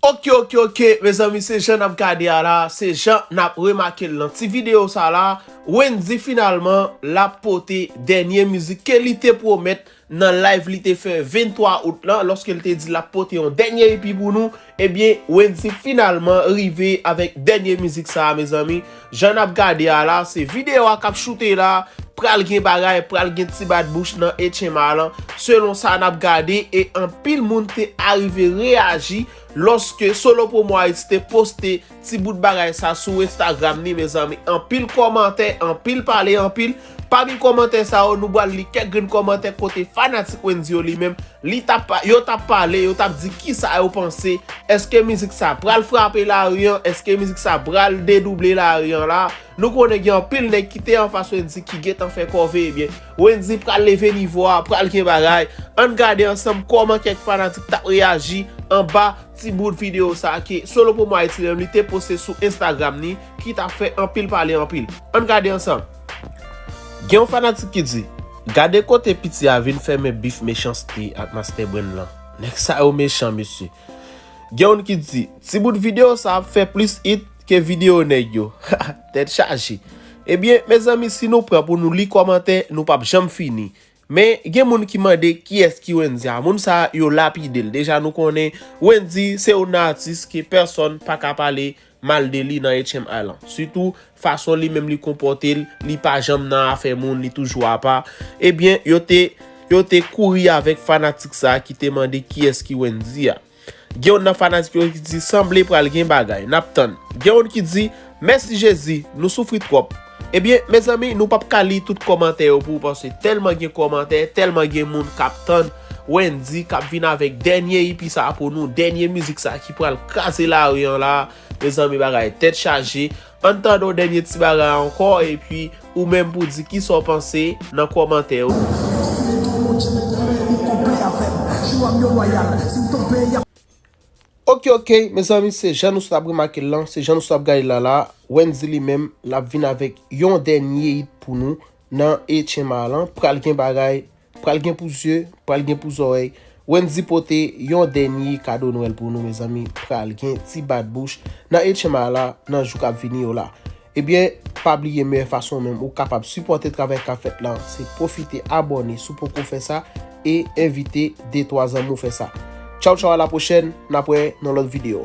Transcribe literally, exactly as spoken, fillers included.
Ok, ok, ok, mezanmi, se jan n ap gade a la, se jan n ap remake l nan ti videyo sa la. Wendy finalman l ap pote dènye mizik ke li te pwomèt nan live li te fè venntwa out lan, lòske l te di l ap pote yon dènye E P pou nou. Ebyen, Wendy finalman rive avèk dènye mizik sa a, mezanmi. Jan n ap gade a la, se videyo a k ap choute la. Pral gen bagay, pral gen ti bat bouch nan H M A lan. Selon sa n ap gade, e anpil moun te arive reyaji lòske Solo Promo Haiti te poste ti bout bagay sa sou Instagram ni, mezanmi. Anpil kòmantè, anpil pale, anpil. Pami kòmantè sa yo, nou pral li kèk grenn kòmantè kote fanatik Wendy yo li menm, li t ap pa-, yo t ap pale, yo t ap di kisa yo panse. Èske mizik sa pral frape lari an? Èske mizik sa pral dedouble lari an la? Nou konnen gen anpil nèg ki te anfas Wendy ki gentan fè kòve, ebyen, Wendy pral leve nivo a, pral gen bagay. Ann gade ansanm kòman kèk fanatik t ap reyaji anba ti bout videyo sa a ke Solo Promo Haiti menm li te poste sou Instagram ni, ki t ap fè anpil pale anpil. Ann gade ansanm. Gen yon fanatik ki di, "Gade kote piti a vin fèmen bif Mechanste ak Master Brand lan. Nèg sa yo mechan, mesye." Gen youn ki di, "Ti bout videyo sa ap fè plis it ke videyo nèg yo." Tèt chaje. Ebyen, mezanmi, si nou pran pou nou li kòmantè, nou p ap janm fini. Men, gen moun ki mande kiyès ki Wendy a. Moun sa yo lapide l. Deja, nou konnen Wendy se yon atis ke pèsonn pa ka pale mal de li nan H M A lan. Sitou, fason li menm li konpòte l, li pa janm nan afè moun, li toujou apa. Ebyen, yo te, yo te kouri avèk fanatik sa ki te mande kiyès ki Wendy a. Gen youn nan fanatik yo ki di sanble pral gen bagay, n ap tann. Gen youn ki di, "Mèsi Jezi, nou soufri twòp." Ebyen, mezanmi, nou p ap ka li tout kòmantè yo pou ou, paske tèlman gen kòmantè, tèlman gen moun k ap tann Wendy k ap vin avèk dènye E P sa pou nou, dènye mizik sa ki pral kraze lari an la. Mezanmi, bagay tèt chaje. Ann tande yon dènye ti bagay ankò, epi ou menm pou di kisa w panse nan kòmantè yo. Ok, ok, mezanmi, se jan nou sot ap remake l lan, se jan nou sot ap gade l la la, Wendy li menm, l ap vin avèk yon dènye it pou nou nan H M A lan, pral gen bagay, pral gen pou zye, pral gen pou zòrèy. Wendy pote yon dènye kado Nwèl pou nou, mezanmi, pral gen ti bat bouch nan H M A la, nan jou k ap vini yo la. Ebyen, pa bliye meyè fason menm ou kapab sipòte travay k ap fèt lan, se pwofite abòne si w poko fè sa, e envite de twa zanmi w fè sa. Tchaw, tchaw, a la pwochèn, n ap wè nan lòt videyo.